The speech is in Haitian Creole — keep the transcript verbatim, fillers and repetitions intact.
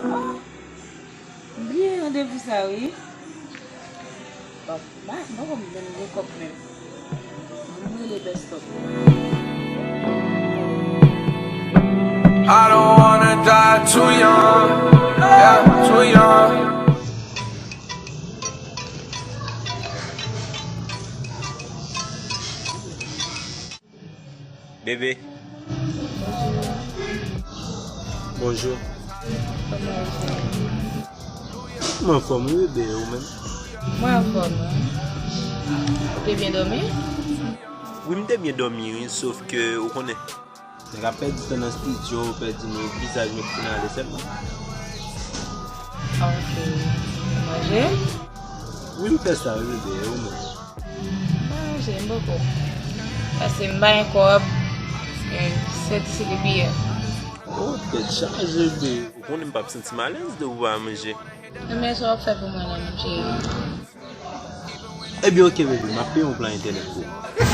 M bliye randevou sa wi. Bon, m pa, m poko menm gen kòb menm. Ann rele Bèstòp. I don't wanna die too young. Yeah, too young. Bebe. Bonjou. Kòman w ye? M anfòm wi, bebe, ou menm? Mwen anfòm wi. Ou te byen dòmi? Wi, m te byen dòmi wi, sof ke ou konnen. Nèg ap pèdi tan nan estidyo, pèdi nou vizaj nou fin ale sèlman. Ok. Manje? Wi, m fè sa wi, bebe, e ou menm? M pa manje, m poko. Paske m pa gen kòb, e sèt se de biyè. Oh, tèt chaje, bebe. Ou konnen m p ap santi m alèz de ou pa manje. Ebyen, sa w ap fè pou mwen la, mon cheri? Ebyen, ok, bebe, m ap peye yon plan entènèt pou ou.